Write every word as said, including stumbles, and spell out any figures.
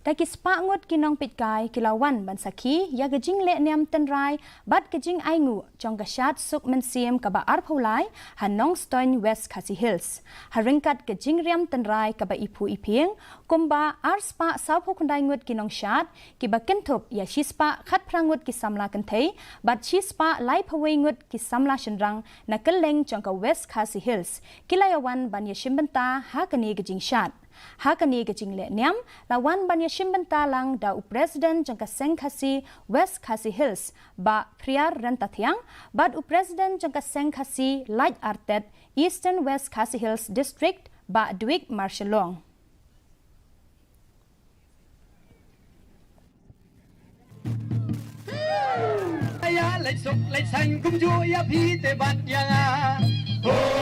Da ki spah ngut ki nongpeitkai ki la wan ban sakhi ïa ka jingleh niam tynrai bad ka jingainguh jong ka shad suk mynsiem kaba arphew lai ha Nongstoiñ, West Khasi Hills. Ha ryngkat ka jingriam tynrai kaba iphu ipieng, kumba ar spah sawphew khyndai ngut ki nongshad, kiba kynthup ïa shi spah khatphra ngut ki samla kynthei bad shi spah laiphew wei ngut ki samla shynrang na kylleng jong ka West Khasi Hills, ki la ïa wan ban ïashim bynta ha kane ka jingshad. Ha kane ka jingleh niam, la wan ban ïashim bynta lang da u President jong ka Seng Khasi West Khasi Hills, Bah Phriar Ryntathiang, bad u President jong ka Seng Khasi Laitartet Eastern West Khasi Hills District, Bah Dwick Marshallong. Ïa leit suk leit saiñ kumjuh ïa phi te bad ïa nga.